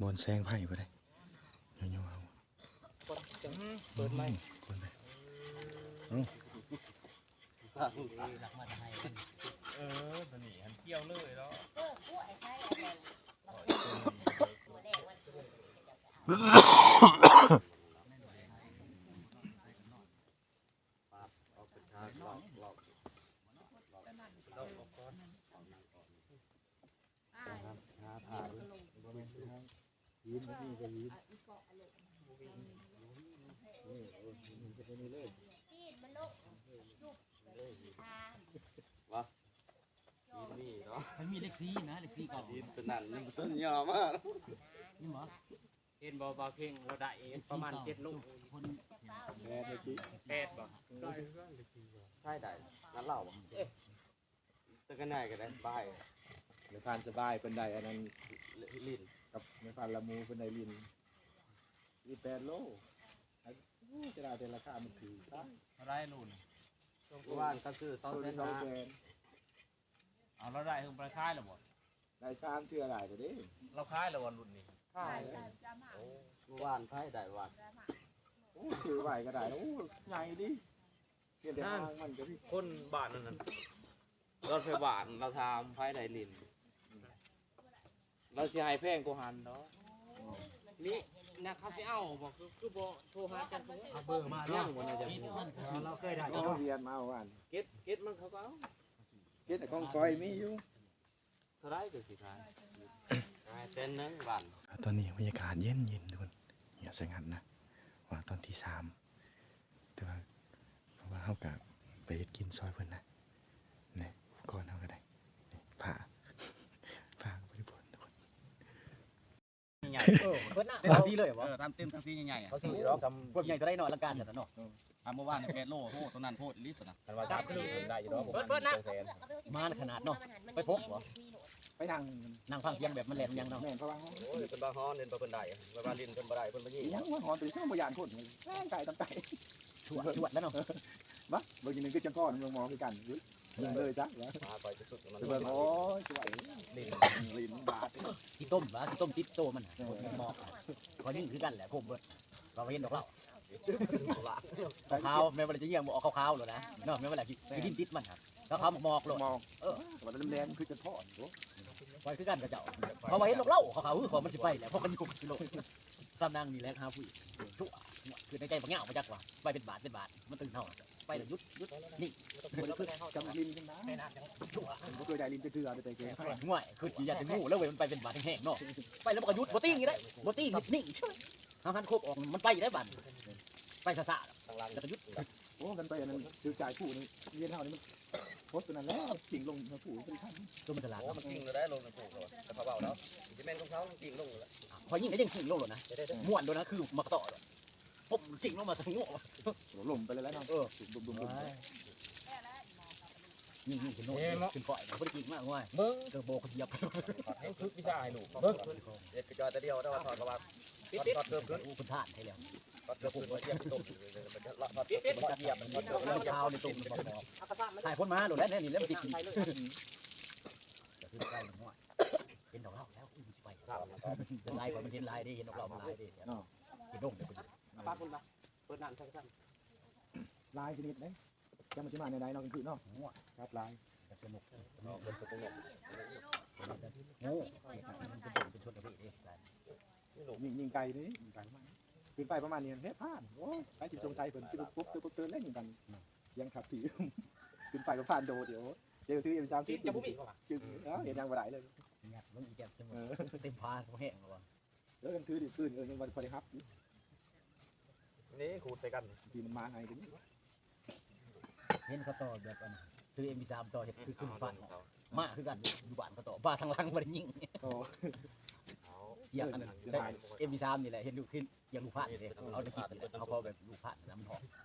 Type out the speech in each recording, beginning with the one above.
ບ່ອນແສງໄຟບໍ່ໄດ້ ຍໍໆ ເອົາ ເປີດໃໝ່ ເປີດໄໝ່ ເອົາ ເອີ ຕົວນີ້ຫັ້ນກ່ຽວເລີຍເນາະ. ປັບອອກເປັນທາງ ລອກ ລອກ ລອກ ລອກອອກກ່ອນ ຫາ ຫາທາງ ບໍ່ແມ່ນທາງ ຫີນ ນີ້ກໍຫີນ ນີ້ ໂອ້ຍ ນີ້ກໍຕົວນີ້ເລີຍ ວະ ຫີນນີ້ເນາະ ມັນມີເລກສີ່ນະ ເລກສີ່ເກົ່າ ຫີນຕົວນັ້ນຍັງບໍ່ທັນຍອມມາ ເຫັນບໍ່? ເຫັນບໍ່ ບ່າວເພັງລາວໄດ້ປະມານເຈັດໂລ ຄົນ ແປດ ເລກສີ່ ແປດບໍ່? ໃຊ້ໄດ້ ນັ້ນລາວບໍ່? ເອີ ແຕ່ກໍງ່າຍກໍໄດ້ ສະບາຍ ແມ່ພານສະບາຍ ເພິ່ນໄດ້ອັນນັ້ນ ລິນ ກັບແມ່ພານລະໝູ ເພິ່ນໄດ້ລິນ ອີກແປດໂລ ໂອ້ ຈະໄດ້ແຕ່ລາຄາມັນຖືກ ເທົ່າໃດໂລນີ້? ເມື່ອວານເຂົາຊື້ສອງແສນຫ້າ ສອງແສນ ເອົາ ລາວໄດ້ເພິ່ນໄປຂາຍແລ້ວບໍ່? ໄດ້ສາມເທື່ອຫຼາຍແລ້ວເດ້ ລາວຂາຍແລ້ວບໍ່ລຸ້ນນີ້? ຂາຍ ໂອ້ ເມື່ອວານໃຜໄດ້ວະ? ໂອ້ ຊື້ໄວ້ກໍໄດ້ ໂອ້ ໃຫຍ່ດີ ເຫັນແຕ່ຫາງມັນກໍມີ ຄົນບ້ານນັ້ນນະ ລາວໃສ່ບ້ານ ລາວຖາມໃຜໄດ້ຫຼິ້ນ ລາວຊິໃຫ້ແພງກວ່າຫັ້ນດອກ ນີ້ນະ ເຂົາຊິເອົາບໍ່? ຄື ຄືບໍ່ໂທຫາກັນ ເອົາເບີມາເນາະ ຍັງບໍ່ນະ ຍັງບໍ່ ເຮົາເຄີຍໄດ້ ເອົາວຽນມາເອົາອັນ ເກັບ ເກັບມັນເຂົາກໍເອົາ ເກັບຂອງຂ້ອຍມີຢູ່. ເທົ່າໃດກໍຊິຂາຍ? ຂາຍແສນໜຶ່ງບາດ. ຕອນນີ້ບັນຍາກາດເຢັນໆ ທຸກຄົນ ງຽບສະຫງັດນະ ວ່າຕອນທີສາມ ແຕ່ວ່າ ເພາະວ່າເຮົາກະໄປເຮັດກິນຊ່ອຍເພິ່ນນະ ນີ້ ອຸປະກອນເຮົາກໍໄດ້ ນີ້ ຜ້າ ຜ້າບໍລິໂພກ ທຸກຄົນ. ໃຫຍ່ ເອີ ເບິດນະ ເຕັມທີ່ເລີຍບໍ່? ເອີ ຕາມເຕັມທີ່ໃຫຍ່ໆ ເຂົາຊິເອົາ ພວກໃຫຍ່ເທົ່າໃດເນາະ ອະລັງການຂະໜາດເນາະ. ເອີ ອ່າ ເມື່ອວານແປດໂລ ໂອ້ ຕົວນັ້ນໂພດອີ່ຫຼີຕົວນັ້ນ ຄັນວ່າສາມໂລໄດ້ຢູ່ດອກ ເບິດ ເບິດນະ ມານຂະໜາດເນາະ ໄປພົບບໍ່? ໄປນັ່ງ ນັ່ງຟັງສຽງແບບມັນແລ່ນຍັງເນາະ. ແມ່ນ ເພາະວ່າ ໂອ້ຍ ເພິ່ນວ່າຮ້ອນ ເພິ່ນບໍ່ເພິ່ນໄດ້ ເພິ່ນວ່າຫຼິ້ນເພິ່ນບໍ່ໄດ້ ເພິ່ນມາຍິງ ຍັງວ່າຮ້ອນ ເພິ່ນບໍ່ຢ້ານຄົນ ແມ່ນໄກ່ຕຳໄກ່ ຊວດ ຊວດແລ້ວເນາະ ມາ ເບິ່ງອີກໜຶ່ງຄືຈັງພໍ້ນ ເບິ່ງໝໍຄືກັນ ຍິງເລີຍຊະ ມາໄປສຸດໆ ມັນ ເບິ່ງ ໂອ້ຍ ສວຍ ຫຼິ້ນ ຫຼິ້ນບາດ ຂີ້ຕົມຫວາ ຂີ້ຕົມຕິດໂຕມັນ ໝອກ ກໍຍິງຄືກັນແຫຼະ ຄົມເບິດ ກໍເຫັນດອກເຫຼົ້າ ຂາວໆ ແມ່ນບໍ່ລະ ຈະຍິງບໍ່ອອກຂາວໆໂລດນະ ເນາະ ແມ່ນບໍ່ລະ ຂີ້ດິນຕິດມັນ ຂາວໆໝອກໆໂລດ ໝອກ ເອີ ວ່າແຫຼມໆ ຄືຈັງພໍ້ນ ໂອ້ ຂ້ອຍຄືກັນກັບເຈົ້າ ເພາະວ່າເຫັນດອກເຫຼົ້າຂາວໆ ຄືຂອງມັນຊິໄປແຫຼະ ເພາະມັນຢູ່ກິໂລ ສ່ຳນາງນີ້ແຫຼະ ຫາຜູ້ອີກ ຊົ່ວ ຄິດໃນໃຈບັກຍາວ ບໍ່ຈັກວ່າໄປເປັນບາດເປັນບາດ ມັນຕື່ນເຮົາ ໄປແລ້ວຢຸດ ຢຸດ ນີ້ ບໍ່ໄດ້ຄືກັບລິນຈັ່ງໃດ ບໍ່ເຄີຍໄດ້ລິນຈັກເທື່ອ ແຕ່ເຄີຍ ຫ້ວຍ ຄືຊິຢ້ານແຕ່ງູແລ້ວເວີຍ ມັນໄປເປັນບາດແຮງໆເນາະ ໄປແລ້ວມັນກໍຢຸດ ບໍ່ຕີງອີກໄດ໋ ບໍ່ຕີງ ນີ້ ເຮົາຫັນຄົບອອກ ມັນໄປໄດ້ບາດ ໄປຊ້າໆ ແລ້ວກໍຢຸດ. ໂອ້ ກັນໄປອັນນັ້ນ ຖືກຈາຍຜູ້ນີ້ ວຽນເຮົານີ້ມັນ ໂພດຕົວນັ້ນແຫຼະ ຕິ່ງລົງມາຜູ້ເປັນພັນ ຕົວມັນສະຫຼາດ ໂອ້ ມັນຕິ່ງແລ້ວໄດ໋ ລົງມາຜູ້ ແຕ່ເຂົາເວົ້າແລ້ວ ຊິແມ່ນຂອງເຂົາ ມັນຕິ່ງລົງແລ້ວ ຂ້ອຍຍິງກໍຍັງຕິ່ງລົງໂລດນະ ມ່ວນໂລດນະ ຄືໝາກກະຕໍ້ ປຸ້ມ ຕິ່ງລົງມາໃສ່ຫົວ ລົມໄປເລີຍແຫຼະເນາະ ເອີ ດຸມໆໆ ຍິງໆ ຂຶ້ນໂນດ ຂຶ້ນກ້ອຍ ບໍ່ໄດ້ກິນມາກ ໂອ້ຍ ເບິ່ງ ເກີບໂບກເຫຍບ ຍັງຝຶກວິຊາໃຫ້ລູກ ເບິ່ງ ເຮັດກະຈອຍແຕ່ດຽວ ແຕ່ວ່າຖອດກະວ່າ ປິດໆ ຖອດເກີບຂຶ້ນ ອຸປະທານໃຫ້ແລ້ວ ຖອດເກີບຂຶ້ນ ຢຽບຕົກ ຖອດເກີບ ຢຽບ ຖອດເກີບ ຂາວໃນຕົກ ໃຫ້ຄົນມາໂລດແຫຼະ ແນວນີ້ແຫຼະ ມັນຊິກິນ ເຫັນດອກເຫຼົ້າແລ້ວ ເປັນໄລ ເຫັນດອກເຫຼົ້າມັນຫຼາຍເດ້ ເຫັນດອກເຫຼົ້າມັນຫຼາຍເດ້ ເນາະ ເຫັນດົງເດ້ ເອົາປາກພຸ້ນປະ ເປີດນ້ຳໃສ່ກັນ ຫຼາຍຊະນິດເດ້ ຈັກມັນຊິມາແນວໃດເນາະ ກາງຄືນເນາະ ໂອ້ຍ ສັດຫຼາຍ ສະໜຸກ ເນາະ ເປັນຕົວເປັນຕົວ ໂອ້ ມັນເປັນ ເປັນຊົນນະເວດເດ້ ຍິງ ຍິງໄກເດ້ ຍິງໄກມາ ຂຶ້ນໄປປະມານນີ້ເຮັດຜ່ານ ໂອ້ຍ ໃຜຊິສົງໄສເພິ່ນ ຄືກົບເຕີນກົບເຕີນແລ້ວຍິງກັນ ສຽງຂັບຂີ່ ຂຶ້ນໄປກໍຜ່ານໂດດ ໂອ້ຍ ເຈົ້າຖືເອັມສາມສິບ ຈະບໍ່ມີບໍ່ວະ ຈຶ່ງ ເອີ ເຮັດຫຍັງບໍ່ໄດ້ເລີຍ ຍັດລົງອີກແກ້ວ ເອີ ເຕັມຜາກໍແຫ້ງແລ້ວວ່າ ເອີ ຍັງຖືດິນປືນ ເອີ ຍັງບໍ່ໄດ້ຮັບຢູ່ ນີ້ຂູດໃສ່ກັນ ທີ່ມັນມາໃຫ້ກັນ ເຫັນເຂົາຕໍ່ແບບອັນ ຖືເອັມສາມຕໍ່ເຮັດຄືຂຶ້ນຟ້າ ມາຄືກັນ ຢູ່ບ້ານເຂົາຕໍ່ ມາທາງຫຼັງບໍ່ໄດ້ຍິງ ໂອ້ ຢາກອັນນັ້ນ ເອັມສາມນີ້ແຫຼະ ເຫັນຢູ່ຂຶ້ນ ຢ່າງລູກພານເດ້ ເອົາໄດ້ຄິດແຫຼະ ເຮົາຂໍແບບລູກພານນຳເນາະ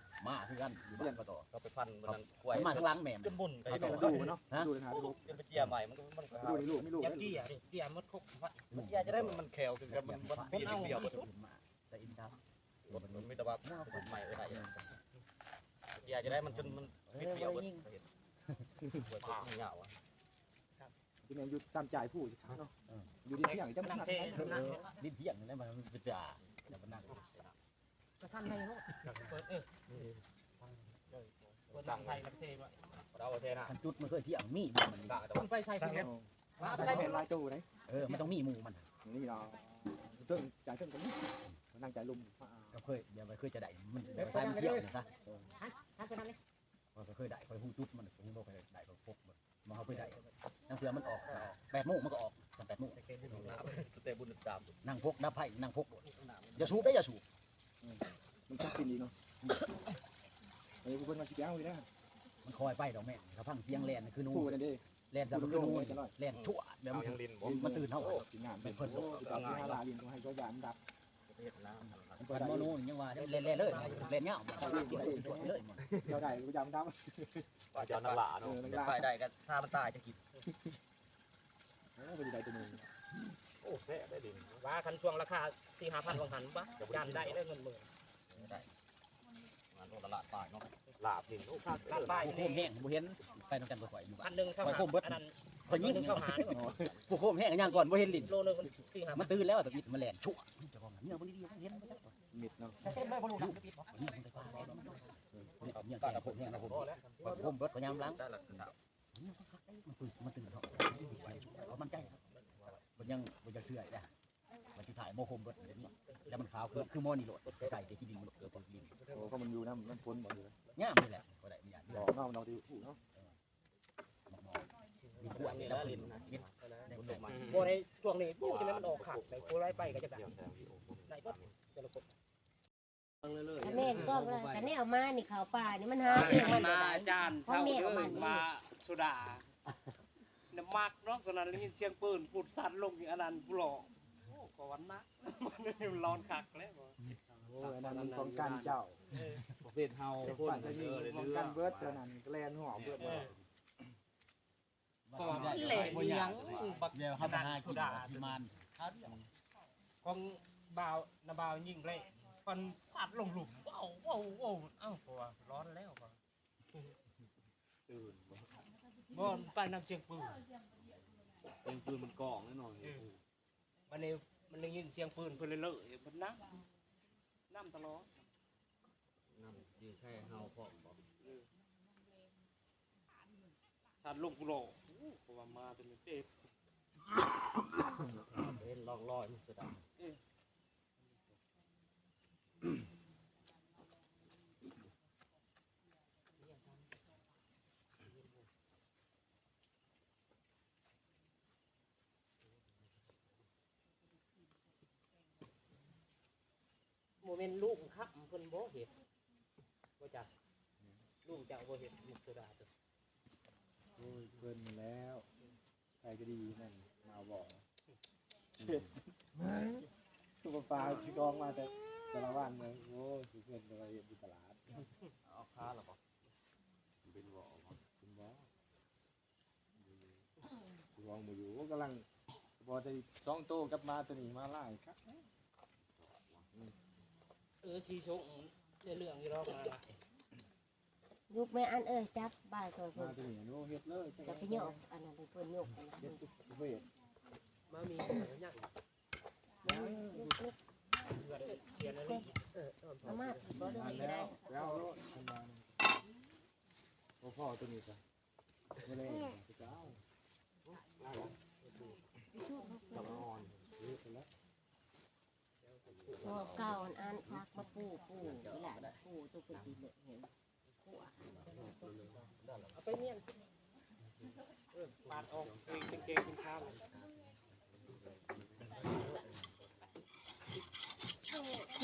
ມາຄືກັນ ຢູ່ບ້ານເຂົາຕໍ່ ເຂົາໄປຟັນມັນນັ້ນ ມັນມາທາງຫຼັງແມ່ນ ຈົນບຸນໄປ ເຂົາເຈົ້າດູເນາະ ຮະ ດູເຂົາເຈົ້າດູ ຈົນໄປເຈຍໃໝ່ ມັນກໍ ມັນກໍ ດູໃຫ້ລູກ ມີລູກ ເຈຍ ເຈຍໝົດຄົບ ເຈຍຈະໄດ້ ມັນແຂວຄືກັນ ມັນ ມັນ ມັນ ມັນ ແຕ່ອິນທຳ ມັນມີແຕ່ວ່າໃໝ່ເອີຍ ໄດ້ເຈຍຈະໄດ້ ມັນຈົນ ມັນ ເອີ ມີປຽວເບິດ ບໍ່ໄດ້ຍິງ ເຫັນ ບໍ່ໄດ້ຍິງຍາວອະ. ມັນຊິ ແມ່ນຢູ່ຕາມຈາຍຜູ້ຊິຂາຍເນາະ ເອີ ຢູ່ດິນພຽງຈັກມັນ ເອີ ດິນພຽງນັ້ນມັນເປັນຕາ ແລ້ວມັນນັ່ງ ກະທັນໃນເນາະ ເປີດ ເອີ ເປີດຫຼັງໄຟແລ້ວເຊວ່າ ເອົາເຊນະ ຄັນຈຸດມັນເຄີຍພຽງ ມີມັນ ມັນໄປໃສ່ພຽງ ເອົາໄປໃສ່ແມ່ນຫຼາຍໂຕເດ້ ເອີ ມັນຕ້ອງມີໝູ່ມັນ ນີ້ເນາະ ເທິງ ຈາກເທິງກໍມີ ນັ່ງຈາຍລຸ່ມ ກໍເຄີຍ ແບບວ່າເຄີຍຈະໄດ້ ມັນແບບວ່າສາຍມັນພຽງນະຊະ ເອີ ຫັນ ຫັນໄປທາງນີ້ ຂ້ອຍກໍເຄີຍໄດ້ ຂ້ອຍຮູ້ຈຸດມັນ ຂ້ອຍເຫັນບໍ່ ຂ້ອຍໄດ້ ຂ້ອຍພົບມັນ ມາເຮົາໄປໄດ້ ລາງເທື່ອມັນອອກ ແປດໂມງມັນກໍອອກ ຕອນແປດໂມງ ແຕ່ບຸນຕາມ ນັ່ງພົກ ດັບໄຟ ນັ່ງພົກໂລດ ຢ່າສູບເດ້ ຢ່າສູບ ອືມ ມັນຈັບກິນອີກເນາະ ອັນນີ້ເພິ່ນວ່າຊິໄປເອົາຢູ່ນະ ມັນຄ່ອຍໄປດອກແມ່ ຖ້າຟັງສຽງແລ່ນຄືໜູ ຜູ້ນັ້ນເດ້ ແລ່ນ ຜູ້ ແລ່ນ ມັນຄືໜູ ແລ່ນ ແລ່ນ ແລ່ນ ແລ່ນ ແບບມັນຕື່ນເຮົາ ແລ່ນ ມັນຕື່ນເຮົາ ແມ່ນເພິ່ນ ເພິ່ນ ເພິ່ນ ເພິ່ນ ເວລາຫຼິ້ນ ຕ້ອງໃຫ້ເຂົາຢານດັບ ເຮັດນະ ຄັນໝໍໜູນີ້ຍັງວ່າແລ່ນ ແລ່ນເລີຍ ແລ່ນຍາວ ເຮົາໄດ້ກໍຢາມດຳ ວ່າຈະນັກລ່າເນາະ ເອີ ນັກລ່າ ໄດ້ກໍຖ້າມັນຕາຍຈະກິນ ໂອ້ ເປັນໄດ້ຕົວໜຶ່ງ ໂອ້ ແຊບໄດ້ດິ ວ່າຄັນຊ່ວງລາຄາສີ່ຫ້າພັນວ່າງຫັ້ນ ວ່າຢ້ານໄດ້ເລີຍເງິນໝື່ນ ໄດ້ ງານໂລລະລ້ານປາຍເນາະ ລາບນີ້ ໂອ້ ພັນປາຍ ຜູ້ໂຄມແຮງບໍ່ເຫັນ ໄປນຳກັນບໍ່ຄ່ອຍຢູ່ບ້ານ ພັນໜຶ່ງ ຂ້ອຍໂຄມເບິດ ພັນໜຶ່ງຊາວຫ້າ ຜູ້ໂຄມແຮງຍ່າງກ່ອນບໍ່ເຫັນຫຼິ້ນ ໂລໜຶ່ງມັນສີ່ຫ້າພັນ ມັນຕື່ນແລ້ວ ແຕ່ວິດມັນແລ່ນ ຊົ່ວ ເຈົ້າຂອງເມືອບໍ່ໄດ້ດີ ເຫັນບໍ່ຈັກ ມິດເນາະ ເຕັມເລີຍ ບໍ່ຮູ້ນະ ມັນໄປປ່າແລ້ວເນາະ ເອີ ເມືອແກ່ໂຄມແຮງນະ ໂຄມເບິດ ພະຍາຍາມຫຼັງ ມັນຕື່ນ ມັນຕື່ນເນາະ ເອົາມັນໃຈ ມັນຍັງບໍ່ຢາກເຊື່ອອີກ ມັນຊິຖ່າຍໝໍໂຄມເບິດແບບນີ້ ແລ້ວມັນຂາວຄື ຄືໝໍນີ້ໂລດ ໃກ້ໆ ທີ່ດິນມັນໂລດ ເກີດດິນ ໂອ້ ກໍມັນຢູ່ນຳ ມັນຝົນບໍ່ຢູ່ ຍາມນີ້ແຫຼະ ກໍໄດ້ມີຫຍັງ ອອກເນາະ ເນາະ ທີ່ຜູ້ເນາະ ເອີ ໝໍ ມີພວກນີ້ແຫຼະ ເຫັນ ເຫັນ ບໍ່ໄດ້ ຊ່ວງນີ້ ໂອ້ ຈັ່ງໃດມັນອອກຄັກ ໄດ້ຜູ້ໃດໄປກໍຈະໄດ້ ໄດ້ເບິດແຕ່ລະຄົນ ກະແມ່ນກໍວ່າ ກະແນວມານີ້ ເຂົ້າປ່ານີ້ມັນຫາເອງມັນບໍ່ໄດ້ ຂອງແນວມັນນີ້ ມາໂຊດາ ນະມັກເນາະ ຕອນນັ້ນໄດ້ຍິນສຽງປືນພຸດສັດລົງ ອັນນັ້ນຜູ້ຫຼໍ່ ໂອ້ ກໍວ່າໜັກ ຮ້ອນຄັກແລ້ວ ໂອ້ຍ ອັນນັ້ນມັນປ້ອງກັນເຈົ້າ ເອີ ປະເພດເຮົາຄົນເດີ ປ້ອງກັນເບິດ ຕົວນັ້ນກໍແລ່ນຫົວເບິດ ເອີ ເພາະວ່າມັນແລ່ນອີ່ຫຍັງ ບັກ ແນວເຮົາໄປຫາກິນ ໂຊດາ ທີ່ມານ ຂອງບ່າວ ນະບ່າວຍິງແລ້ວ ມັນສັດລົງຫຼຸມ ວ້າວ ວ້າວ ວ້າວ ເອົ້າ ເພາະວ່າຮ້ອນແລ້ວ ຕື່ນບໍ່ ບໍ່ ໄປນຳສຽງປືນ ສຽງປືນມັນກ້ອງແນ່ນອນ ເອີ ບັດນີ້ມັນໄດ້ຍິນສຽງປືນເພິ່ນເລີຍ ເອີ ມັນນຳ ນຳຕະຫຼອດ ນຳຢູ່ແຄ່ເຮົາພ້ອມບໍ່ ເອີ ສັດລົງພຸ້ນເນາະ ໂອ້ ເພາະວ່າມາເປັນເຕັບ ເຫັນຮ່ອງຮອຍມັນສະດາ ເອີ ບໍ່ແມ່ນລຸງຄຳເພິ່ນບໍ່ເຮັດ ບໍ່ຈັກ ລຸງເຈົ້າບໍ່ເຮັດໝາກໂຊດາ ໂອ້ຍ ເພິ່ນແລ້ວ ໃຜກໍດີນັ້ນ ມາເວົ້າ ຄືວ່າປາຊິກອງມາແຕ່ສາລະວັນເລີຍ ໂອ້ຍ ຄືເພິ່ນກໍເຮັດຢູ່ຕະຫຼາດ ເອົາຄາລະບໍ່ ເປັນບໍ່ ເປັນບໍ່ ລອງເບິ່ງຢູ່ ໂອ້ ກຳລັງ ບໍ່ໄດ້ສອງໂຕກັບໝາໂຕນີ້ ມາຫຼາຍຄັກແທ້ ເອີ ຊິສົ່ງເລື່ອງຢູ່ດອກ ມາລະ ຍຸກແມ່ອັນເອີຍ ຈັບບ່າຍກ່ອນ ມາໂຕນີ້ ໂອ້ ເຮັດເລີຍ ຈັກຊິຍົກ ອັນນັ້ນເພິ່ນຍົກ ເຮັດເວດ ມາມີຫຍັງ ເອີ ເອົາມາ ບໍ່ໄດ້ ໄປເອົາໂລດ ເພິ່ນວ່າ ບໍ່ພໍໂຕນີ້ກະ ບໍ່ແລ້ວ ເຈົ້າ ກະອ່ອນ ເຮັດແລ້ວ ພໍເກົ່າອັນ ອັນ ຜັກມາປູ ປູ ນີ້ລະ ປູ ຕົວເພິ່ນຊິເລີກເຫັນ ເອົາໄປມ້ຽນ ເອີ ປາດອອກ ເປັນແກງເປັນຄາວ ນີ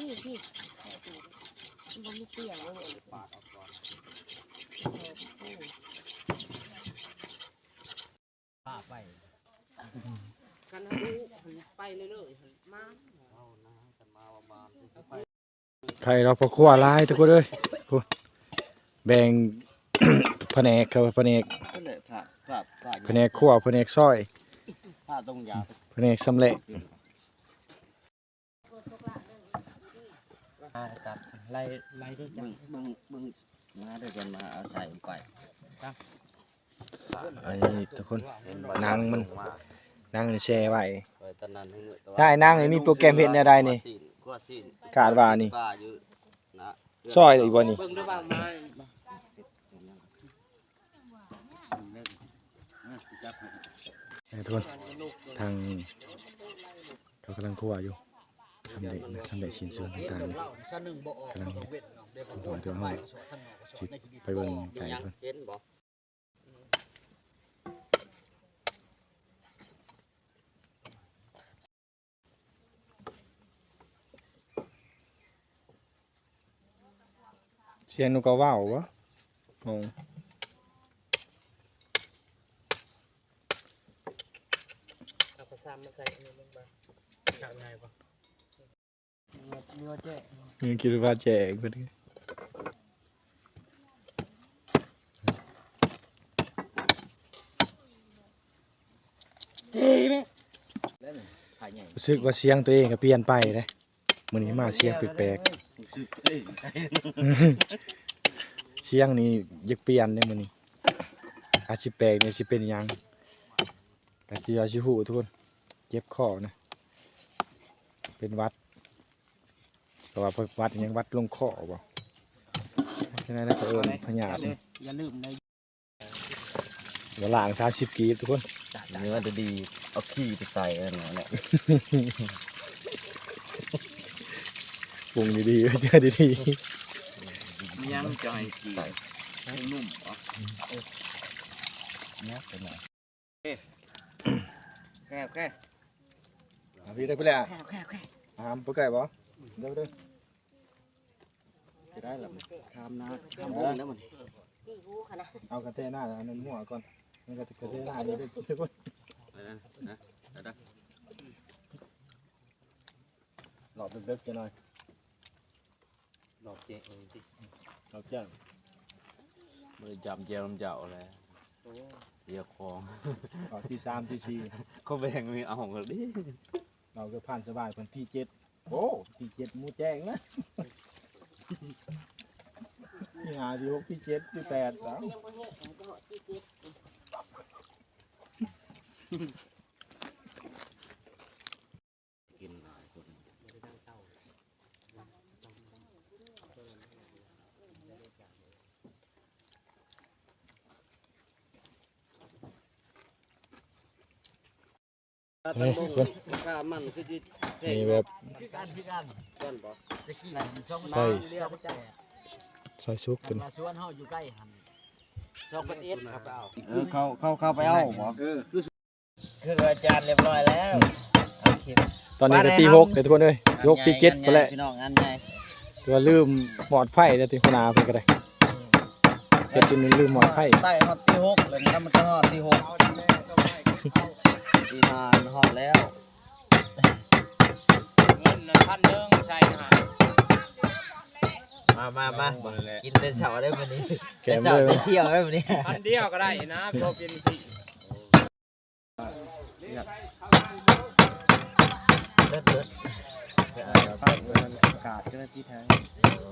້ ນີ້ ມັນບໍ່ມີຕຽງເລີຍ ປາດອອກກ່ອນ ເອີ ພາໄປ ຄັນເຮົາໄປເລື້ອຍໆ ມັນມາ ເອົານະ ຄັນມາວ່າມາ ໄຂ່ເນາະ ພໍ່ຄົວຫຼາຍທຸກຄົນເອີຍ ແບ່ງ ພະແນກ ເຂົາວ່າພະແນກ ພະແນກ ພະແນກຄົວ ພະແນກຊອຍ ພະແນກຊຳແຫຼະ ອ່າ ຈັບໄລ່ ໄລ່ເດີ ເບິ່ງ ເບິ່ງ ມາເດີ ກັນມາເອົາໃສ່ໄປ ຈັບ ອັນນີ້ທຸກຄົນ ໜັງມັນ ໜັງນີ້ແຊ່ໄວ້ ໄດ້ ໜັງນີ້ມີໂປຣແກຣມເຮັດແນວໃດນີ້ ຄາດວ່ານີ້ ຊອຍອີກບໍ່ນີ້? ເບິ່ງເດີວ່າມາ ເອີ ທຸກຄົນ ທາງເຂົາກຳລັງຄົວຢູ່ ຊຳເລະນະ ຊຳເລະຊິ້ນສ່ວນຕ່າງໆ ກຳລັງເຮັດ ເຮົາຊິໄປເບິ່ງໃກ້ເພິ່ນ. ສຽງນົກກາວາວບໍ່? ງົງ. ເອົາປາຊາມມາໃສ່ອັນນີ້ເບິ່ງ ເອົາງ່າຍບໍ່? ມີວ່າແຈກ ມີຄິດວ່າແຈກເພິ່ນ. ຮູ້ສຶກວ່າສຽງຕົວເອງກໍປ່ຽນໄປເດ້. ມື້ນີ້ມາສຽງແປກໆ ສຽງນີ້ຢາກປ່ຽນເດ້ມື້ນີ້ ອາດຊິແປກນີ້ຊິເປັນຫຍັງ ກະຊິວ່າຊິຮູ້ທຸກຄົນ ເຈັບຄໍນະ ເປັນຫວັດ ເຂົາວ່າຫວັດຫຍັງ ຫວັດລົງຄໍບໍ່ ຈັ່ງໃດນະ ເຂົາເອີ້ນພະຍາດ ຢ່າລືມນະ. ບໍ່ລ້າງສາມສິບກີບທຸກຄົນ ເນື້ອດີໆ ເອົາຂີ້ໄປໃສ່ນັ້ນແຫຼະ ປຸງດີໆ ເຈີດີໆ ຍັງຈະໃຫ້ກີບ ໃຫ້ນຸ້ມເນາະ ແຊບໆ ອ່ະ ພີ່ໄດ້ໄປແລ້ວ ໂອເຄ ໂອເຄ ໂອເຄ ອ່າ ບໍ່ໃກ້ບໍ່? ເດີ ເດີ. ຈະໄດ້ລະ ຂ້າມນາ ຂ້າມເຮືອນແລ້ວມັນ ເອົາກະແຕໜ້າອັນນັ້ນຫົວກ່ອນ ມັນກະກະແຕໜ້າເດີ ທຸກຄົນ ໄປນະ ໄປນະ ໄປນະ ລອບເດິກໆ ຈັກໜ້ອຍ ລອບແຈ້ງເລີຍຕິ ລອບແຈ້ງ ບໍ່ໄດ້ຈຳແຈ່ວນຳເຈົ້າແລ້ວ ໂອ້ ເສຍຂອງ ອອກທີສາມທີສີ່ ເຂົາແບ່ງນີ້ເອົາເລີຍ ເຮົາກໍຜ່ານສະບາຍ ເພິ່ນທີເຈັດ ໂອ້ ທີເຈັດໝູ່ແຈ້ງນະ ທີຫ້າ ທີຫົກ ທີເຈັດ ທີແປດ ເອົ້າ ຍັງບໍ່ເຮັດ ຍັງບໍ່ຮອດທີເຈັດ ກິນຫຼາຍຄົນ ເອີ ຄົນ ນີ້ແບບ ໃສ່ ໃສ່ສຸກຕົວນີ້ ເອີ ເຂົາ ເຂົາ ເຂົາໄປເອົາບໍ່? ເອີ ຄືອາຈານຮຽບຮ້ອຍແລ້ວ ອືມ ຕອນນີ້ກໍຕີຫົກເດ້ທຸກຄົນເອີຍ ຕີຫົກຕີເຈັດພຸ້ນແຫຼະ ພີ່ນ້ອງ ງານໃຫຍ່ ຄືວ່າລືມໝອດໄຟເດ້ ທີ່ຫົວໜ້າເພິ່ນກໍໄດ້ ອືມ ເຮັດຈົນລືມໝອດໄຟ ໄຕ່ຮອດຕີຫົກແລ້ວ ມັນກໍຮອດຕີຫົກ ຕີຫ້າຮອດແລ້ວ ເງິນນັ້ນພັນໜຶ່ງໃສ່ຫັ້ນ ມາ ມາ ມາ ກິນແຕ່ເຊົ້າເດ້ມື້ນີ້ ແກ້ມເລີຍ ແຕ່ເຊົ້າແຕ່ສ່ຽວເດ້ມື້ນີ້ ພັນດຽວກໍໄດ້ນະ ພໍກິນ ເລີດ ເລີດ ກາດເຈົ້າໜ້າທີ່ແທ້ ເອີ